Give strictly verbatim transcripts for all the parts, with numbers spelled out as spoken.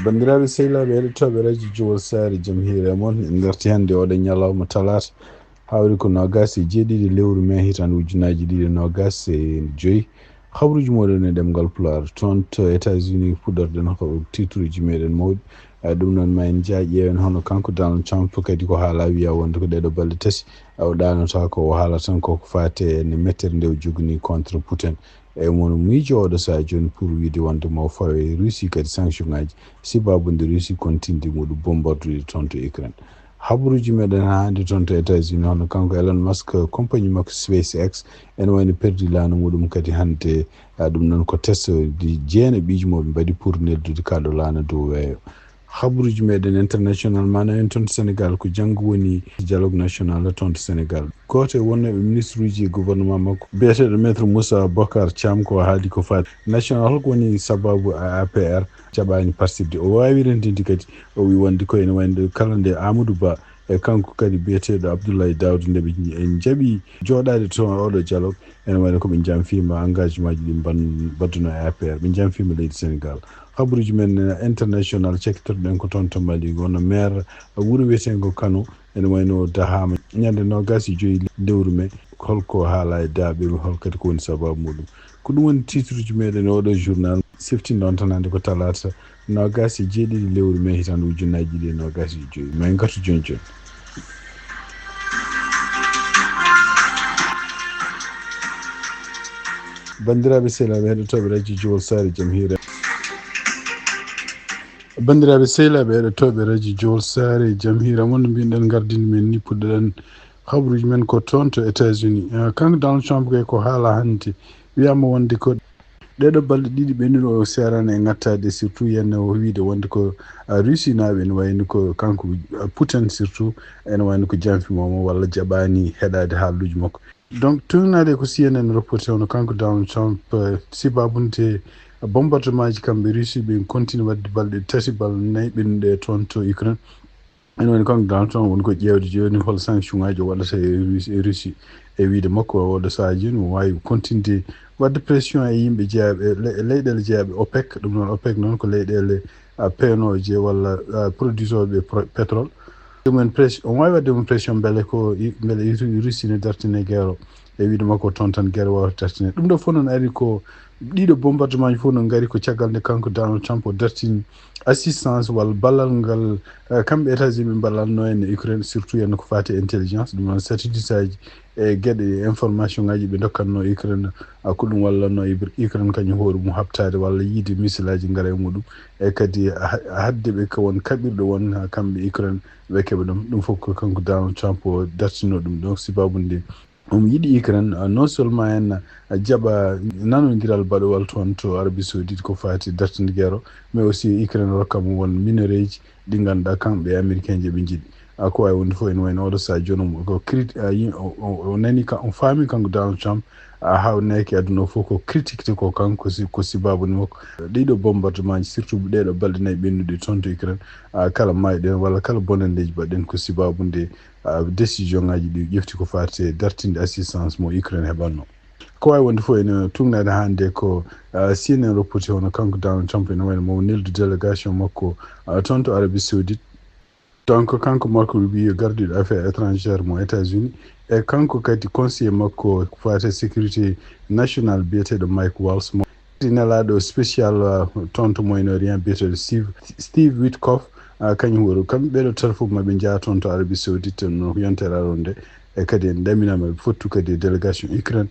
Banndiraaɓe sehilaaɓe heɗotooɓe radio Jowol Saare, jam hiire e mon. En ngarti hannde oɗo ñalawma talaata, hawri ko noogaas e jeeɗiɗi lewru mee hitaande ujunaaji ɗiɗi e noogaas e joyi. Habruuji mooɗon e ɗemngal Pulaar. Toon to États-Unis, puɗɗorɗen ko titruuji meɗen mawɗi. Eh, ɗum noon, ma en njah ƴeewen hono kanko Donald Trump kadi ko haala wiya wonde ko ɗeɗo balɗe tati, eh, o ɗaanata ko o haala tan ko ko faate e mettere nde o jogini contre Putin. E mo miijo oɗo sahaa jooni pour wiide wonde mo fawe Russie kadi sanction ŋaaji, sibabu nde Russie kontinde muɗum bombardude toon to Ukraine. Habruuji meɗen haa hannde toon to États-Unis, hono kanko Elon Musk, compagnie makko SpaceX, ene wayno perdi laana muɗum kadi hannde, ah, ɗum noon ko test di jeena ɓiiji mo ɓe mbaɗi pour neldude kaɗo laana dow weeyo. Habruuji meɗen international, mana en toon to Sénégal, ko janngo woni dialogue national toon to Sénégal. Gooto e wonnooɓe ministruuji e gouvernement makko, biyeteeɗo Maître Moussa Bocar Thiam, ko haali ko faati national, holko woni sababu A P R jaɓaani participde. O waawi renndinde kadi, o wi wonde ko ene wayno kala nde Amadou Ba e kanko kadi biyeteeɗo Abdoulaye Daouda nde ɓe njaɓi jooɗaade toon oɗo dialogue, ene wayno ko ɓe jamfiima engagement ji ɗi mban-, mbaɗduno e A P R, ɓe jamfiima leydi Sénégal. Habruuji men international, cakkitorɗen ko toon to Mali, wonno maire wuro wiyeteengo Kano, ene wayno dahaama ñande noogaas e joyi lewru mee. Holko haala e daaɓe, hol kadi ko woni sababu muɗum? Ko ɗum woni titruuji meɗen e oɗo journal. Siftinɗo on tan hannde ko talaata noogaas e jeeɗiɗi lewru mee hitaande ujunaaji ɗiɗi e noogaas e joyi. Ma en ngartu jooni jooni. Banndiraaɓe sehilaaɓe heɗotooɓe radio Jowol Saare, jam hiire. Banndiraaɓe sehilaaɓe heɗotooɓe radio Jowol Saare, jam hiire mon. No mbiyɗen, ngardini men ni, puɗɗoɗen habruuji men ko toon to États-Unis. Eh, kanko Donald Trump kay ko haala hannde, wiyaama wonde ko ɗeɗo balɗe ɗiɗi ɓennuɗo o seeraani e ŋattaade, surtout yen o wiide wonde ko, ah, Russie naaɓe, ene wayno ko kanko, ah, Putin surtout, ene wayno ko jamfiima mo walla jaɓaani heɗaade haaluuji makko. Donc, tuugnaade ko C N N reporté, hono kanko Donald Trump, eh, sibaabunde bombardement ji kamɓe Russie ɓe continue waɗde balɗe tati, balɗe nayi ɓennuɗe toon to Ukraine. Ene woni kanko Donald Trump woni ko ƴeewde jooni hol sanction ŋaaji o waɗata e Russie, e Russie. E wiide makko, oɗo sahaa jooni o waawi continude waɗde pression e yimɓe jeyaaɓe, e le-, leyɗeele jeyaaɓe OPEC. Ɗum noon, OPEC noon ko leyɗeele, ah, peenooje walla, ah, produisooɓe pro-, pétrole. Ɗum en pres-, on waawi waɗde ɗum pression mbele ko i-, mbele i-, Russie ne dartine guerre o. E wiide makko toon tan guerre wawata dartine. Ɗum ɗo fof noon ari ko ɗiɗo bombardement ji fof noon ngari ko caggal nde kanko Donald Trump o dartini assistance walla ballal ngal, eh, kamɓe États-Unis ɓe mballanno en e Ukraine, surtout en ko faati e intelligence, ɗum noon satellite aji e geɗe information ngaji ɓe dokkatno Ukraine, ah, ko ɗum wallanno Ibr-, Ukraine kañum hoore mum habtaade walla yiide missile aji ngara e muɗum. E kadi ha-, hadde ɓe ko won kaɓirɗe won, ah, kamɓe Ukraine ɓe keɓa ɗum. Ɗum fof ko kanko Donald Trump o dartino ɗum ɗo, sibabu nde omo yiɗi Ukraine, ah, non seulement en, ah, jaɓa nanondiral baɗowal toon to Arabie Saoudite ko faati dartinde guerre o, mais aussi Ukraine rokka mo won minerais ji ɗi ngannduɗaa kamɓe e Américain ji ɓe njiɗi. Ah, ko waawi wonde fof ene wayno oɗo sahaa jooni omo ko crit-, ah, yi-, o, o, o nani ka, o faami kanko Donald Trump, ah, haa o neeki aduna o fof ko critiquete ko kanko si-, ko sibabu ni makko. Ɗiɗo bombardement ji, surtout ɗeɗo balɗe nayi ɓennuɗe toon to Ukraine, ah, kala mayɗen walla kala bonanndeeji mbaɗɗen ko sibabu nde, ah, décision ngaji ɗi ƴefti ko faati e dartinde assistance mo Ukraine heɓanno. Ko waawi wonde fof ene tuugnaade hannde ko, ah, C N N reporté hono kanko Donald Trump ene wayno mo neldu délégation makko, ah, toon to Arabie Saoudite. Donc, kanko Marco Rubio, gardiɗo affaires étrangères mo États-Unis, e kanko kadi conseiller makko faate sécurité nationale biyeteeɗo Mike Waltz, mo kadi nelaaɗo spécial, uh, toon to Moyen-Orient biyeteeɗo Steve, Steve Witkoff, uh, kañum wuro. Kamɓe ɓeɗo tan fof maɓe njaha toon to Arabie Saoudite, no yontere aroore nde. E kadi en ɗaminaama ɓe fottu kadi e délégation Ukraine.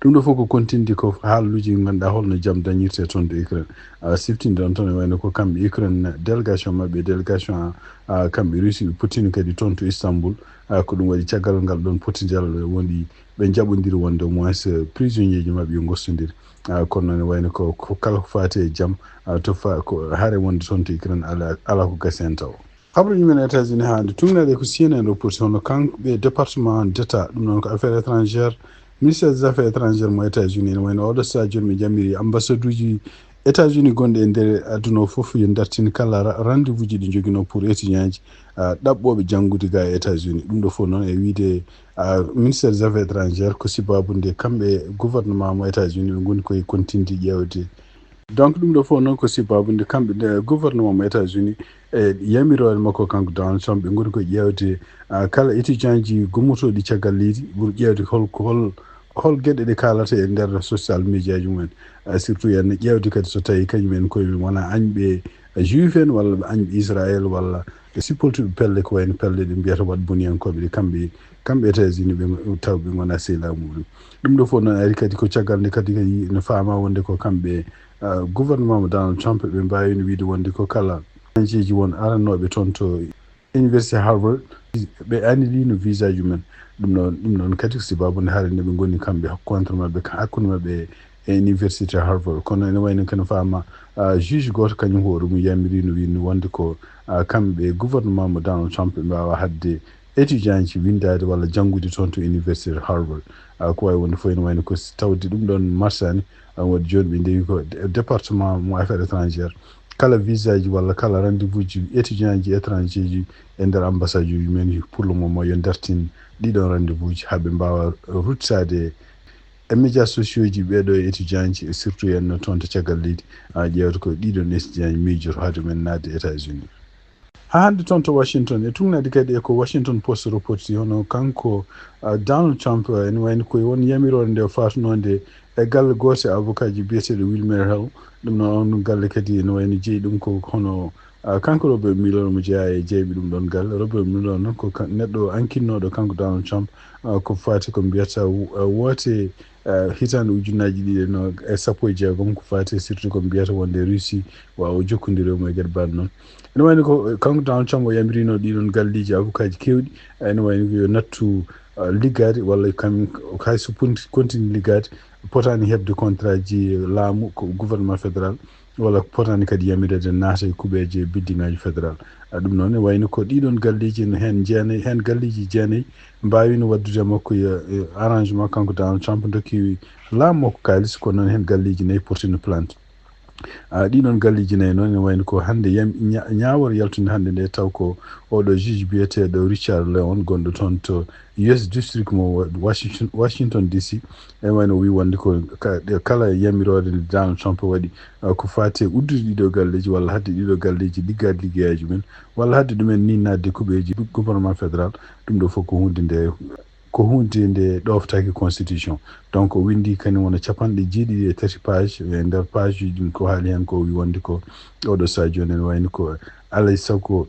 Ɗum ɗo fof ko kontinde ko haaluuji ɗi ngannduɗaa holno jam dañirte toon to Ukraine. A siftinde ɗon tan, e wayno ko kamɓe Ukraine, délégation maɓɓe, délégation, a, kamɓe Russie, ɓe pottino kadi toon to Istanbul. A, ko ɗum waɗi caggal ngal ɗon pottidal woni ɓe njaɓondiri wonde au moins, eh, prisonnier ji maɓɓe yo ngostondire. A, kono noon, e wayno ko, ko kala ko faati e jam, a, to fa-, ko hare wonde toon to Ukraine, ala, ala ko gasi heen taw. Habruuji men États-Unis hannde, tuugnaade ko C N N reporté, hono kanko ɓe département d'État, ɗum noon ko affaires étrangères, ministère des affaires étrangères mo États-Unis, ene wayno oɗo sahaa jooni ɓe jammiri ambassade uji États-Unis gonɗi e nder aduna o fof yo dartin kala ra-, rendez-vous ji ɗi njoginoo pour étudiant ji, ah, ɗaɓɓooɓe janngude ga e États-Unis. Ɗum ɗo fof noon e wiyde, ah, ministère des affaires étrangères ko sibabu nde kamɓe gouvernement mo États-Unis ɓe ngoni koye kontinde ƴeewde Donc ɗum ɗo fof noon ko sababu nde kamɓe nde gouvernement mo États-Unis e yamiroore makko kanko Donald Trump ɓe ngoni ko ƴeewde ah, kala étudiant ji gummotooɗi caggal leydi ɓuri ƴeewde hol hol hol geɗe ɗe kaalata e nder social media ji mumen. Ah, surtout yen ƴeewde kadi so tawi kañum en koye mum wona añɓe juif en walla ɓe añɓe Israël walla ɓe sipportuɓe pelle ko wayno pelle ɗe mbiyata waɗ boniyankooɓe ɗe kamɓe kamɓe États-Unis ɓe taw ɓe ngona sehilaaɓe muɗum. Ɗum ɗo fof noon ari kadi ko caggal nde kadi kadi no faama wonde ko kamɓe ah, gouvernement mo Donald Trump ɓe mbaawino wiide wonde ko kala étudiant ji won arannooɓe toon to université Harvard ɓe annulino visa ji mumen. Ɗum noon ɗum noon kadi ko sababu nde haare nde ɓe ngoni kamɓe contre maɓɓe hakkunde maɓɓe e université Harvard kono ene wayno kene faama ah, juge gooto kañum hoore mum yamirino wiide wonde ko ah, kamɓe gouvernement mo Donald Trump ɓe mbaawa haɗde étudiant ji winndaade walla janngude toon to université Harvard. Ah, ko waawi wonde fof ene wayno ko tawde ɗum ɗoon marsaani. Ah, waɗi jooni ɓe ndewi ko dé- département mo affaire étrangère kala visa ji walla kala rendez-vous ji étudiant ji étranger ji e nder ambassade uji men pour le moment yo dartin ɗiɗon rendez-vous ji haa ɓe mbaawa rutsaade e médias sociaux ji ɓeeɗo e étudiant ji e surtout en no toon to caggal leydi. Ah, ƴeewta ko ɗiɗon étudiant ji miijoto haa ɗumen naatde États-Unis. Haa hannde toon to Washington e tugnaade kadi e ko Washington Post reporti hono kanko ah, Donald Trump ah, ene wayno koye won yamiroore nde faatunoonde e galle gooto e avocat ji biyeteeɗo Wilmer Hale. Ɗum noon on ɗum galle kadi ene wayno jeyi ɗum ko hono ah, kanko Robert Mueller mo jeyaa e jeyɓe ɗum ɗoon galle. Robert Mueller noon ko kan- neɗɗo ankinnooɗo kanko Donald Trump ah, ko faati ko mbiyata wo- ah, woote ah, hitaande ujunnaaji ɗiɗi e no- e sappo e jeegom ko faati surtout ko mbiyata wonde Russie waawa jokkondireemo e geɗe mbaɗ noon. Ene wayno ko kanko Donald Trump o yamirino ɗiɗon galleeji avocat ji keewɗi ene wayno ko yo nattu ah, liggaade walla kam hay so ponti- continue liggaade potaani heɓde contrat ji laamu ko gouvernement fédéral walla potaani kadi yamireede naata e kuɓeeje building aji fédéral. Ah, ɗum noon ne wayno ko ɗiɗon galleeji no heen jeenayi heen galleeji jeenayi mbaawino waɗdude e makko yo- eh, arrangement kanko Donald Trump dokki laamu makko kaalis ko noon heen galleeji nayi portino plainte. Ah, ɗiɗon galleeji nayi noon ene wayno ko hannde yam- ña- ñaawore yaltunde hannde nde taw ko oɗo juge biyeteeɗo Richard Leon gonɗo toon to U S District mo Washington, Washington D C. Ene wayno o wi wonde ko ka- ɗe- kala yamiroore nde Donald Trump waɗi ah, ko faati e uddude ɗiɗo galleeji walla haɗde ɗiɗo galleeji liggaade liggeyaaji men walla haɗde ɗumen ni naatde kuɓeeji gouvernement fédéral. Ɗum ɗo fof ko huunde nde ko huunde nde ɗooftaaki constitution. Donc o winndi kañum wona capanɗe jeeɗiɗi e tati page e nder page uji ɗin ko haali heen ko o wi wonde ko oɗo sadio nen wayno ko alay sago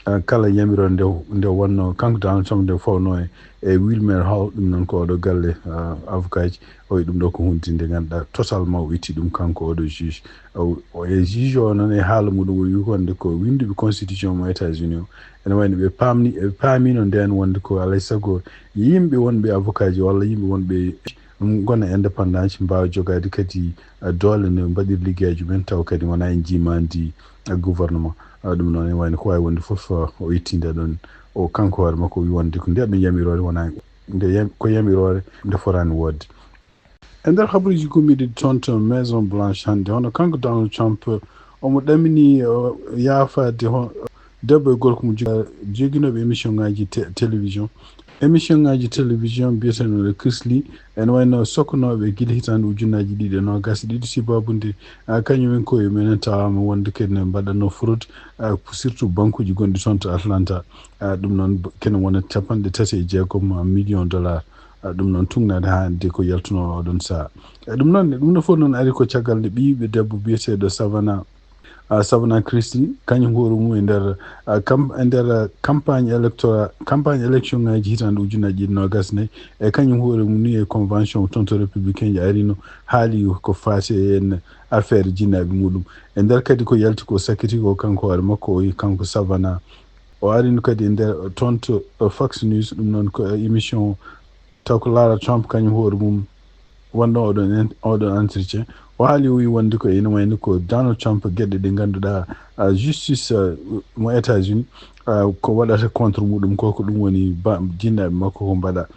ah, kala yamiroore nde nde wonno kanko Donald Trump nde fawno e e Wilmer Hale. Ɗum noon ko oɗo galle ah, avocat ji o wi ɗum ɗo ko huunde nde ngannduɗaa totalement o itti ɗum kanko oɗo juge. O- o- e juge o noon e haala muɗum o wi wonde ko winnduɓe constitution mo États-Unis o ene wayno ɓe paamni ɓe paamino ndeen wonde ko alay sago yimɓe wonɓe avocat ji walla yimɓe wonɓe ngona indépendant ji mbaawa jogaade kadi ah, doole no mbaɗir liggeyaaji men taw kadi wona en jiimaandi ah, gouvernement. Ah, ɗum noon ene wayno ko waawi wonde fof ah, o itti nde ɗon o kanko hoore makko o wi wonde ko nde ɗon yamiroore wona nde yam- ko yamiroore nde fotaani woodde. E nder habaruuji gummiiɗi toon to Maison Blanche hannde hono kanko Donald Trump omo ɗamini o yaafaade ho- debbo e gorko mo jog- joginooɓe émission ngaaji te- télévision émission ngaaji télévision mbiyeteeɗo Chris Lee ene wayno sokkanooɓe gila hitaande ujunnaaji ɗiɗi e noogaas e ɗiɗi sibabude ah, kañum en koye mumen tawaama wonde kadi ne mbaɗatnoo fraude ah, surtout bankuuji gonɗi toon to Atlanta. Ah, ɗum noon kene wona capanɗe tati e jeegom million dollar. Ah, ɗum noon tugnaade haa hannde ko yaltunoo oɗon sahaa. E ɗum noon ɗum ɗo fof noon ari ko caggal nde ɓiyiɓe debbo biyeteeɗo Savannah ah, Savannah Christie kañum hoore mum e nder ah, kam e nder ah, campagne électoral campagne élection ngaji hitaande ujunnaaji ɗiɗi noogaas nayi e kañum hoore mum ni e convention toon to républicain ji arino haali ko faati e en affaire jinnaaɓe muɗum. E nder kadi ko yalti ko sakkiti ko kanko hoore makko o wi kanko Savannah o arino kadi e nder toon to Fox News ɗum noon ko émission taw ko Lara Trump kañum hoore mum wonɗo oɗon en- oɗon entretien o haali o wi wonde ko ene wayno ko Donald Trump geɗe ɗe ngannduɗaa ah, justice ah, mo États-Unis ah, ko waɗata contre muɗum ko ko ɗum woni ba- jinnaaɓe makko ko mbaɗa.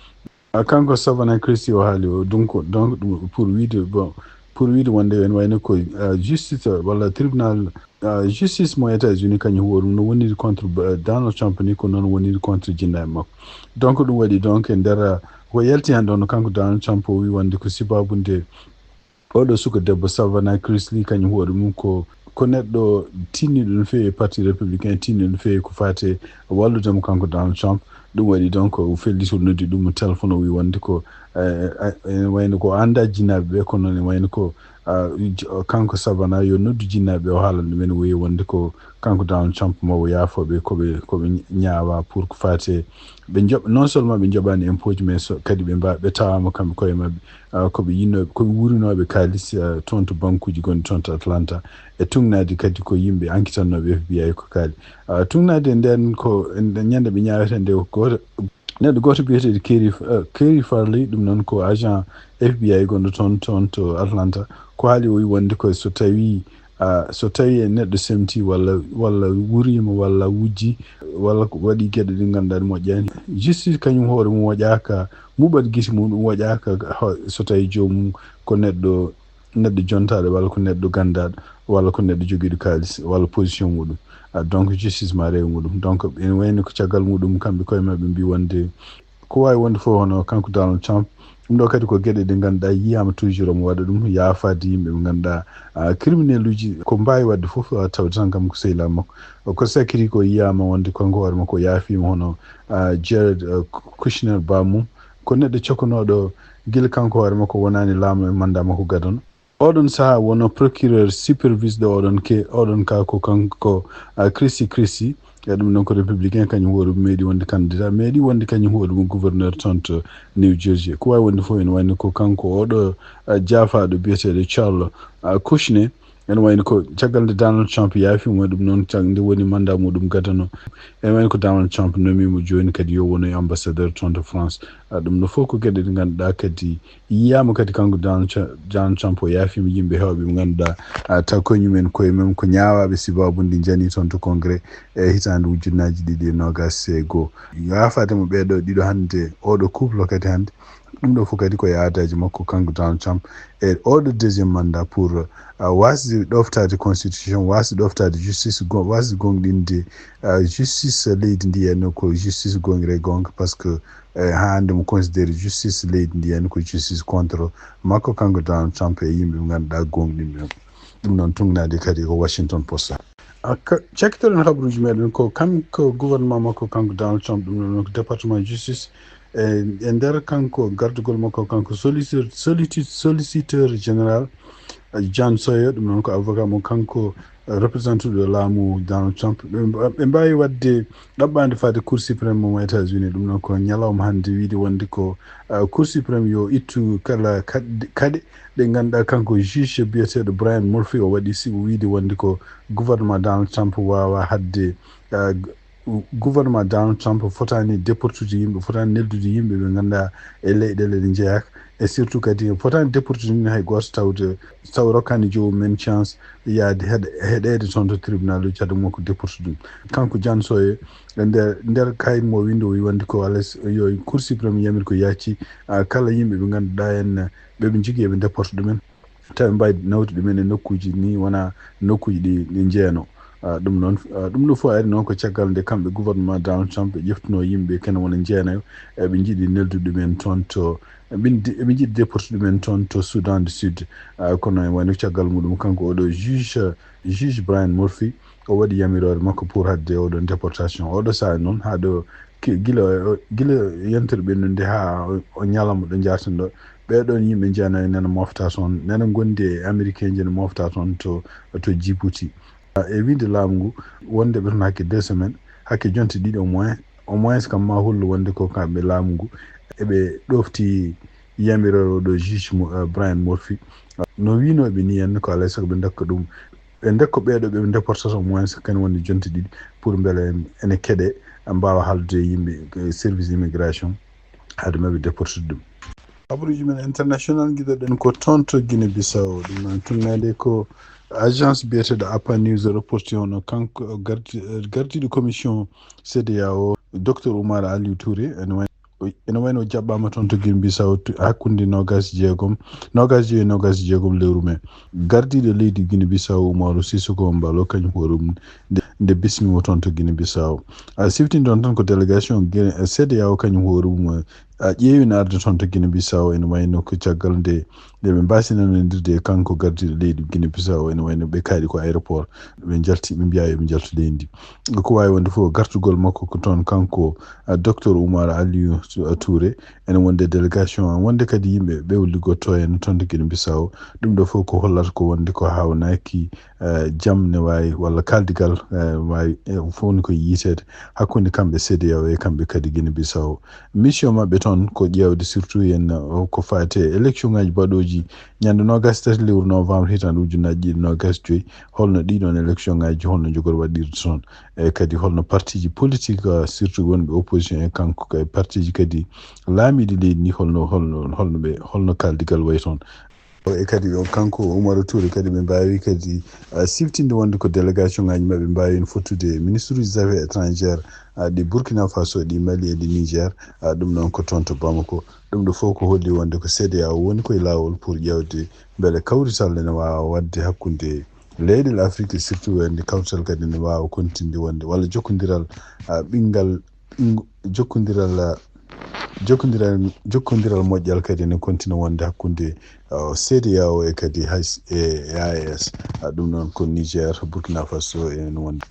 Ah, kanko Savannah Christie o haali o donc donc ɗum pour wiide bon pour wiide wonde ene wayno ko ah, justice walla tribunal ah, justice mo États-Unis kañum hoore mum no woniri contre ah, Donald Trump ni ko noon woniri contre jinnaaɓe makko. Donc ɗum waɗi donc e nder ah, ko yalti heen ɗoon kanko Donald Trump o wi wonde ko sibabude Oɗo suka debbo Savannah Chrisley, kañum hoore mum ko ko neɗɗo tinniɗo no feewi e parti républicain, tinniɗo no feewi ko faati e wallude mo kanko Donald Trump. Ɗum waɗi donc o felli to noddi ɗum mo téléphone, o wi wonde ko eh, eh, ene wayno ko annda jinnaaɓe ɓe, kono ne wayno ko ah, j- kanko Savannah yo noddu jinnaaɓe ɓe, o haalan ɗumen, o wi wonde ko kanko Donald Trump ma o yaafo ɓe ko ɓe ko ɓe ñaawa pour ko faati e ɓe joɓ non seulement ɓe joɓani impôt ji, mais so, kadi ɓe mba ɓe tawama kamɓe koye maɓɓe ah, ko ɓe yinnoɓe ko ɓe wuurinoɓe kaalis ah, toon to bankuji gonɗi toon to Atlanta, e tuŋnaade kadi ko yimɓe enquêtannoɓe F B I ko kaali. Ah, tuŋnaade nden ko nden ñande ɓe ñaawata nde ko gooto neɗɗo gooto biyeteeɗo Kerry ah, Kerry Farley, ɗum noon ko agent F B I gonɗo toon toon to Atlanta, ko haali o wi wonde ko so tawi ah, so tawi e neɗɗo semti walla walla wurima walla wujji walla ko waɗi geɗe ɗe ngannduɗaa ɗe moƴƴani, justice kañum hoore mum waɗaaka muɓat gisi mum, ɗum waɗaaka ho- so tawi joomum ko neɗɗo neɗɗo jontaɗo walla ko neɗɗo gandaɗo walla ko neɗɗo jogiɗo kaalis walla position muɗum. Ah, donc justice ma rewa muɗum. Donc ene wayno ko caggal muɗum kamɓe koye maɓɓe mbi wonde ko wawi wonde fof hono kanko Donald Trump, ɗum ɗo kadi ko geɗe ɗe ngannduɗaa yiyama toujours omo waɗa ɗum, yaafade yimɓe ɓe ngannduɗaa ah, criminel uji ko mbawi wadde fof ah, tawde tan kam ko sehilaaɓe makko. Ko sakiri ko yiyama wonde kanko hoore makko o yaafima hono ah, Jared ah, Kushner bamum, ko neɗɗo cokanoɗo gila kanko hoore makko wonani laamu e mandat makko gadano. Oɗon saha wono procureur supervise ɗo oɗon ke oɗon ka ko kanko ah, Chrissy Chrissy, e ɗum noon ko républicain kañum hoore mum meeɗi wonde candidat, meeɗi wonde kañum hoore mum gouverneur toon to New Jersey. Ko wawi wonde fof ene wayno ko kanko oɗo ah, jaafaɗo biyeteɗo Charles ah, Kushner, ene wayno ko caggal nde Donald Trump yaafi mo, ɗum noon cag- nde woni mandat muɗum gadano. Ene wayno ko Donald Trump nomimo jooni kadi yo wono e ambassadeur toon to France. Ah, ɗum no fof ko geɗe ɗe ngannduɗaa kadi yiyama kadi kanko Donald Tru- Donald Trump o yaafima yimɓe hewɓe ɓe ngannduɗaa ah, taw kañumen koye mum ko ñaawaɓe sibabude jani toon to Congrès e hitande ujunnaji ɗiɗi e nogas e goho. Yaafade mo ɓeeɗo ɗiɗo hannde, oɗo couple kadi hannde, ɗum ɗo fof kadi ko e aadaji makko kanko Donald Trump e oɗo deuxième mandat pour ah, wasde ɗoftaade constitution, wasde ɗoftaade justice go- wasde gonɗinde ah, justice leydi ndi henno ko justice gonɗiri e gonga, par ce que eh, hande mo considéré justice leydi ndi henno ko justice contre makko kanko Donald Trump e yimɓe ɓe ngannduɗaa gonɗinɓe ɗum. Ɗum noon tuŋnaade kadi ko Washington Post. Ah, ka- cakkitoɗen habaruji meɗen ko kanko gouvernement makko kanko Donald Trump, ɗum noon ko département justice e e nder kanko gardugol makko kanko solliciteur solliciteur général ah, John Sawyer, ɗum noon ko avocat mo kanko représentant ɗo laamu Donald Trump, ɓe mba- ɓe mbawi wadde ɗaɓɓande fade Cour suprême mo États-Unis. Ɗum noon ko ñalawma hannde wiide wonde ko ah, Cour suprême yo ittu kala kaɗ- kaɗe ɗe ngannduɗaa kanko juge biyeteeɗo Brian Murphy o waɗi, si o wiide wonde ko gouvernement Donald Trump wawa hadde ah, g- gouvernement Donald Trump fotani déportude yimɓe, fotani neldude yimɓe ɓe ngannduɗaa e leyɗeele ɗe njeyaaka, e surtout kadi fotani déportude min hay gooto tawde taw rokkani joomum men chance yaade heɗ- heɗeede toon to tribunal uji hade makko déportude ɗum. Kanko John Sawyer e nder nder kayit mo windi o wi wonde ko alaa s- yo Cour suprême yamir ko yacci ah, kala yimɓe ɓe ngannduɗaa en ɓeɓe njogii eɓe déporte ɗumen, tawi mbawi nawde ɗumen e nokkuji ni wona nokkuji ɗi ɗi jeeno. Ah, ɗum noon ah, ɗum ɗo fof ari noon ko caggal nde kamɓe gouvernement Donald Trump ɓe ƴeftuno yimɓe kene wona jeenayo eɓe jiiɗi neldude ɗumen toon to eɓe ndi- eɓe jiiɗi déporte ɗumen toon to Soudan du Sud. Ah, kono e wayno caggal muɗum kanko oɗo juge juge Brian Murphy o waɗi yamiroore makko pour hadde oɗon déportation oɗo saha noon haa ɗo ki- gila o- gila yontere ɓennude haa o- o ñalawma ɗo jarten ɗo, ɓeɗon yimɓe jeenayo nena mofta toon, nena gondi e américain ji ne mofta toon to to Djibouti. E winde laamu ngu wonde ɓe toon hakke deux semaines, hakke jonte ɗiɗi au moins, au moins kam ma hollu wonde ko kamɓe laamu ngu eɓe ɗofti yamiroore oɗo juge mo eh, Brian Murphy. No winoɓe ni en ko alay sago ɓe dokka ɗum ɓe ndekko ɓeeɗo ɓe déportata au moins kene woni jonte ɗiɗi pour mbele ene keɗe mbawa haaldude e yimɓe eh, service immigration haade maɓe déportude ɗum. Habaruji men international giɗoɗen ko toon to Guinée Bissau, ɗum noon tunnade ko agence biyeteɗo apa news reporti hono kanko gardi- gardiɗo commission C D A O docteur Oumar Aliou Touré ene ene wayno jaɓɓama toon to Guinée Bissau hakkunde nogas jeegom nogas joyi e nogas jeegom lewru mai. Gardiɗo leydi Guinée Bissau Umaru Sissoco Embaló kañum hoore mum nde bismimo toon to Guinée Bissau. A siftini ɗon tan ko délégation C D A O kañum hoore mum A ƴeewi no arde toon to Guinée Bissau, ene wayno ko caggal nde nde ɓe mbaasi nanondirde e kanko gardiiɗo leydi Guinée Bissau, ene wayno ɓe kaaɗi ko aéroport, ɓe njalti, ɓe mbiyaa yo ɓe njaltu leydi ndi. Ko waawi wonde fof, gartugol makko ko toon kanko, a, docteur Oumar Aliou Touré, ene wonde délégation, wonde kadi yimɓe ɓe o liggotoo en toon to Guinée Bissau. Ɗum ɗo fof ko hollata ko wonde ko hawnaaki, eh, jam ne waawi, walla kaaldigal, eh, waawi, eh, fof ni ko yiiteede hakkunde kamɓe C D A O e kamɓe kadi Guinée Bissau. Mission maɓɓe toon ko ƴeewde surtout en, eh, ko faati e élection ngaji baɗooji ñande noogaas e tati lewru novembre hitaande ujunnaji ɗiɗi noogaas e joyi, holno ɗiɗon élection ngaji, holno njogori waɗirde toon, e kadi holno partiji politique, eh, surtout wonɓe opposition e kanko, e partiji kadi laamiiɗi leydi ndi, holno, holno, holno ɓe, holno kaaldigal wayi toon. E kadi o, kanko Oumar Touré kadi ɓe mbaawi kadi, ah, siftinde wonde ko délégation ngaji maɓɓe mbaawi en fottude e ministre des affaires étrangères, ah, ɗi Burkina Faso, ɗi Mali e ɗi Niger, ah, ɗum noon ko toon to Bamako. Ɗum ɗo fof ko holli wonde ko C D A O woni koye laawol pour ƴeewde mbele kawrital ene waawa waɗde hakkunde leyɗe Afrique, surtout wonde kawrital kadi ene waawa kontinde wonde walla jokkondiral, ah, ɓinngal, ɓinngu-, jokkondiral, ah, jokkondiral, jokkondiral moƴƴal kadi ene kontina wonde hakkunde, ah, C D A O e kadi hay s-, e, e A E S. Ah, ɗum noon ko Niger, Burkina Faso e no wonde.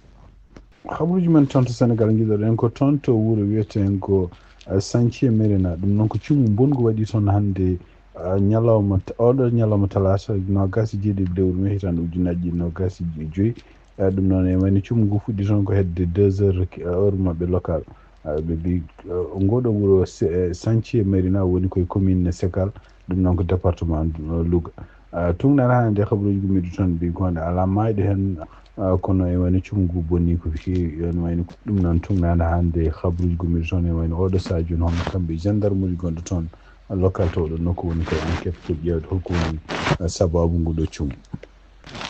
Habaruuji men toon to Senegal, njiɗoɗen ko toon to wuro wiyeteengo, eh, Santhie Merina. Ɗum noon ko cumu mbonngu waɗi toon hannde, eh, ñalawma t-, oɗo ñalawma talaata, noogaas e jeeɗiɗi lewru mee hitaande ujunnaji ɗiɗi noogaas e joyi. Eh, ɗum noon e wayno cumu ngu fuɗɗi toon ko hedde deux heures, eh, heure maɓɓe local. Eh, ɓe mbi, eh, ngoɗo wuro Se-, eh, Santhie Merina woni koye commune Sekal, ɗum noon ko département, eh, Louga. Ah, tungnaade hannde habaruuji gummiiɗo toon mbi ko wonde alaa maayɗo heen, ah, kono e wayno cumu ngu bonni ko feewi, ene wayno ko ɗum noon tungnaade hannde habaruuji gummiiɗo toon e wayno oɗo sahaa jooni hono kamɓe gendarmerie gonɗo toon local to oɗo nokku woni koye enquête pour ƴeewde holko woni, ah, sababu ngu ɗo cumu.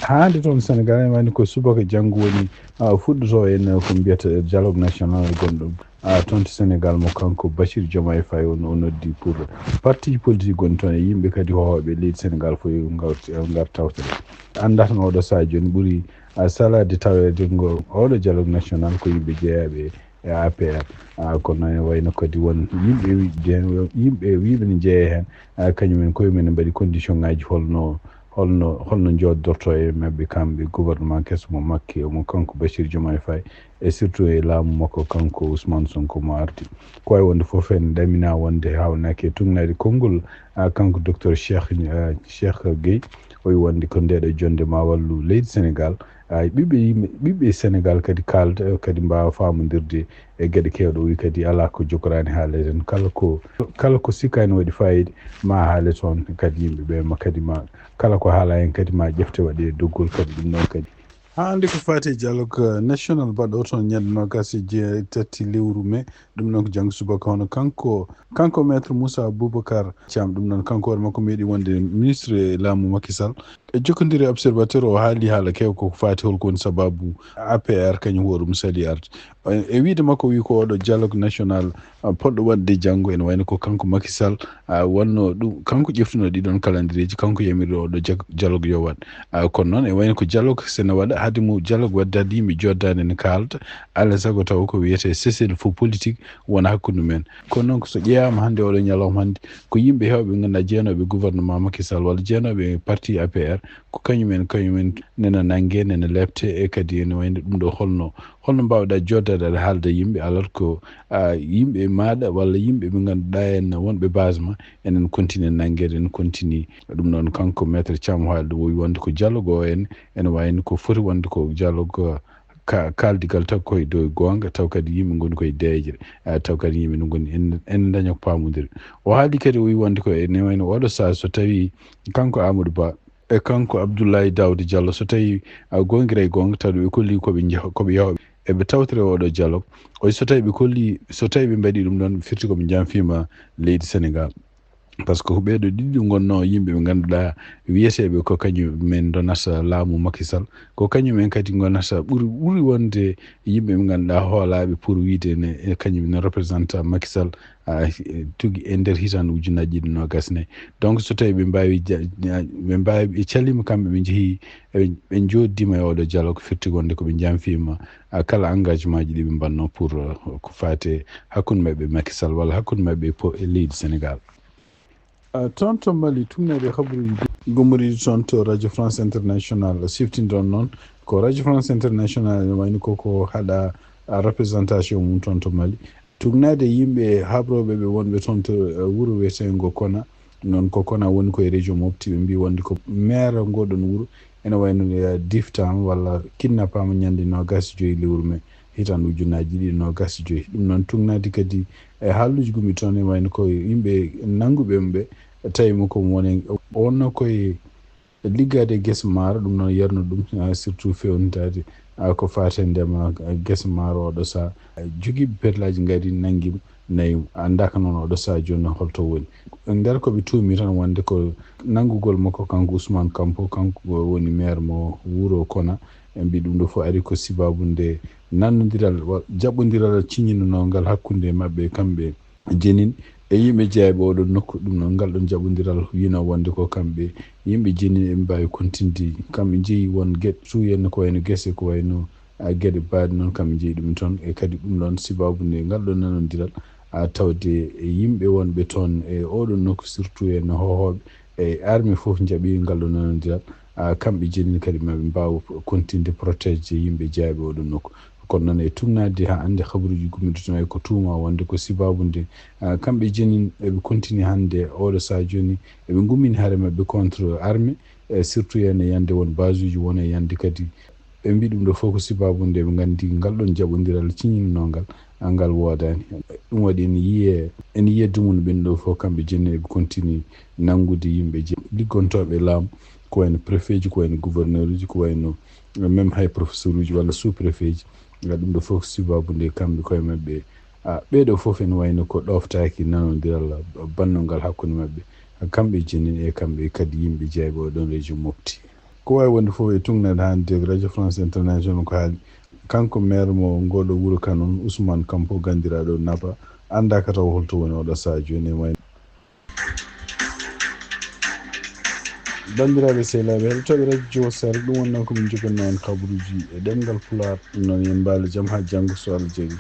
Hannde toon Senegal ene wayno ko subaka janngo woni, ah, fuɗɗoto en ko mbiyata dialogue national gonɗo a, toon to Senegal mo kanko Bassirou Diomaye Faye on, o noddi pour parti politique gonɗi toon e yimɓe kadi hoohooɓe leydi Senegal fof yo ngar, yo ngar tawtore. Anndaa tan oɗo sahaa jooni ɓuri, a, salaade taweede ngo oɗo dialogue national ko yimɓe jeeyaaɓe e A P R. A, kono ene wayno kadi won yimɓe wi-, je-, yimɓe wiiɓe ne jeeya heen, a, kañum en koye mum en mbaɗi condition ngaji holno, holno, holno njooddorto e maɓɓe kamɓe gouvernement keso mo Macky, mo kanko Bassirou Diomaye Faye. E surtout e laamu makko kanko Ousmane Sonko mo ardi. Ko wayi wonde fof en ɗamina wonde hawnaaki e tungnaade konngol, a, kanko docteur Cheikh, a, Cheikh Gueye, o wi wonde ko ndeɗo jonde ma wallu leydi Senegal. A, ɓiɓɓe yimɓe, ɓiɓɓe Senegal kadi kaalda, kadi mbaawa faamondirde e geɗe keewɗe. O wi kadi alaa ko jogoraani haaleede heen. Kala ko, kala ko sikkaani waɗi faayiida ma haale toon kadi yimɓe ɓe, ma kadi ma kala ko haala heen kadi ma ƴefte waɗe e doggol kadi ɗum noon kadi. Haa hannde ko faati e dialogue, eh, national baɗɗo toon ñande noogaas e jeetati lewru mee, ɗum noon ko janngo subaka, hono kanko, kanko Maître Moussa Boubacar Thiam, ɗum noon kanko hoore makko meeɗi wonde ministre e laamu Macky Sall. E jokkondire e Observateur o haali haala keew ko faati holko woni sababu A P R kañum hoore mum sali arde. E, e wiide makko wi ko oɗo dialogue national, a, poɗɗo waɗde janngo ene wayno ko kanko Macky Sall, a, wonno ɗum, kanko ƴeftuno ɗiɗon calendrieji, kanko yamiruɗo oɗo jag-, dialogue yo waɗ. A, kono noon e wayno ko dialogue sene waɗa, haade mo dialogue waɗde haade yimɓe joddaade ne kaalda, alaa sago taw ko wiyetee cessez-le-feu politique wona hakkunde men. Kono noon ko so ƴeewaama hannde oɗo ñalawma hannde, ko yimɓe heewɓe ɓe ngannduɗaa jeyanooɓe gouvernement Macky Sall walla jeyanooɓe e parti A P R, ko kañum en, kañum en nena nannge, nena lepte, e kadi ene wayno ɗum ɗo holno, holno mbaawɗaa joddaade aɗa haalda yimɓe, alors que, a, yimɓe maaɗa walla yimɓe ɓe ngannduɗaa en wonɓe base ma, enen continue nanngeede, en continue. Ɗum noon kanko Maître Thiam haali ɗum, o wi wonde ko dialogue o en, ene wayno ko foti wonde ko dialogue, ka-, kaaldigal taw koye dow goonga, taw kadi yimɓe ngoni koye deeƴre, a, taw kadi yimɓe no ngoni en, en daña ko paamondiral. O haali kadi, o wi wonde ko ene wayno oɗo sahaa so tawi kanko Amadou Ba e kanko Abdoulaye Daouda Diallo, so tawi, a, goongira e goonga, taw ɓe kolli ko ɓe njaha-, ko ɓe yahoɓe, eɓe tawtore oɗo dialogue. O wi so tawi ɓe kolli, so tawi ɓe mbaɗi ɗum ɗon, firti ko ɓe janfima leydi Senegal. Par ce que ko ɓeeɗo ɗiɗi ngonnoo yimɓe ɓe ngannduɗaa wiyeteeɓe ko kañum men ndonata laamu Macky Sall, ko kañum en kadi ngonata ɓuri ɓuri wonde yimɓe ɓe ngannduɗaa hoolaaɓe pour wiide ne e kañum ne représenta Macky Sall a, e, tugi e nder hitaande ujunaaji ɗiɗi noogas nayi. Donc so tawii ɓe mbaawi ja- ja- ɓe mbaawi ɓe caliima kamɓe ɓe njehii ɓe ɓe njooɗdiima e oɗo dialogue firti wonde ko ɓe njamfiima a, kala engagement ji ɗi ɓe mbannoo pour uh, ko faate hakkunde maɓɓe Macky Sall walla hakkunde maɓɓe e po- e leydi Sénégal. Uh, toon to Mali, tugneede habaruuji gummoriiɗi toon to Radio France International siftinɗon noon ko Radio France International ene wayni koko haɗa uh, représentation mum toon to Mali. Tugnaade yimɓe habrooɓe ɓe wonɓe toon to uh, wuro wiyeteengo Kona, noon ko Kona woni ko e région Mopti, ɓe mbii wonde ko maire ngoɗon wuro ene wayno uh, diftaama walla kidnapaama ñande noogas e joyi lewru mee hitaande ujunaaji ɗiɗi noogas e joyi. Ɗum noon tugnaade kadi e haalluuji gummi toon e wayno ko yimɓe nannguɓe ɓe tawi mo ko woni wonno koye liggaade e gese maaro, ɗum noon yarno ɗum ah, surtout fewnitaade ah, ko faati e ndema ah, gese maaro oɗo saha. Jogiiɓe perlaaji ngari nanngi mo nayi mo. Anndaa ko noon oɗo saha jooni holto woni. E nder ko ɓe tuumi tan wonde ko nanngugol makko kanko Ousmane Kampo, kanko woni maire mo wuro Kona. En mbi ɗum ɗo fof ari ko sibaabu nde nannondiral wa- jaɓɓondiral ciñinanoo ngal hakkunde maɓɓe kamɓe Jenin e yimɓe jeeyaɓe oɗo nokku. Ɗum noon ngal ɗon jaɓɓondiral wino wonde ko kamɓe yimɓe Jenin eɓe mbaawi kontinde. Kamɓe njeyi won geɗe tuuyenno ko wayno gese ko wayno a, geɗe baaɗe noon kamɓe njeyi ɗum toon. E kadi ɗum ɗon sibaabu nde ngal ɗon nanondiral a, tawde e yimɓe wonɓe toon e oɗo nokku surtout e no hohooɓe e armée fof njaɓi ngal ɗon nanondiral a, kamɓe Jenin kadi maɓe mbaawa kontinde protégde yimɓe jeeyaɓe oɗo nokku. Kono noon e tugnaade haa hannde habaruuji gummiditonoo e ko tuuma wonde ko sibaabu nde ah, kamɓe Jenin eɓe kontini hannde oɗo saha jooni eɓe ngummini hare maɓɓe contre armée e surtout ene yande won basuuji won e yande kadi ɓe mbi ɗum ɗo fof ko sibaabu nde ɓe nganndi ngal ɗon jaɓondiral ciñinanoo ngal ah, ngal woodaani. Ɗum waɗi ene yiyee ene yiyee dumunna ɓen ɗo fof kamɓe Jenin eɓe kontini nanngude yimɓe je liggontooɓe laamu ko wayno préfet ji ko wayno gouverneur uji ko wayno même hay professeur uji walla sous préfet ji. Nga ɗum ɗo fof ko sibaabu nde kamɓe koye maɓɓe a, ɓeeɗo fof ene wayno ko ɗoftaaki nanondiral bannongal hakkunde maɓɓe kamɓe Jenin e kamɓe kadi yimɓe jeeyaɓe oɗon région Mopti. Ko waawi wonde fof e tugnaade hannde radio France International ko haali kanko maire mo ngoɗo wuro kanon Ousmane Kampo ganndiraaɗo Napa anndaa ka taw holto woni oɗo saha jooni e wayno. Banndiraaɓe sehilaaɓe heɗotooɓe radio Sar, ɗum wonnoo ko min njogannoo on kabaruuji e ɗemngal Pulaar. Ɗum noon yen mbaalo jam haa janngo so Allah jaɓi.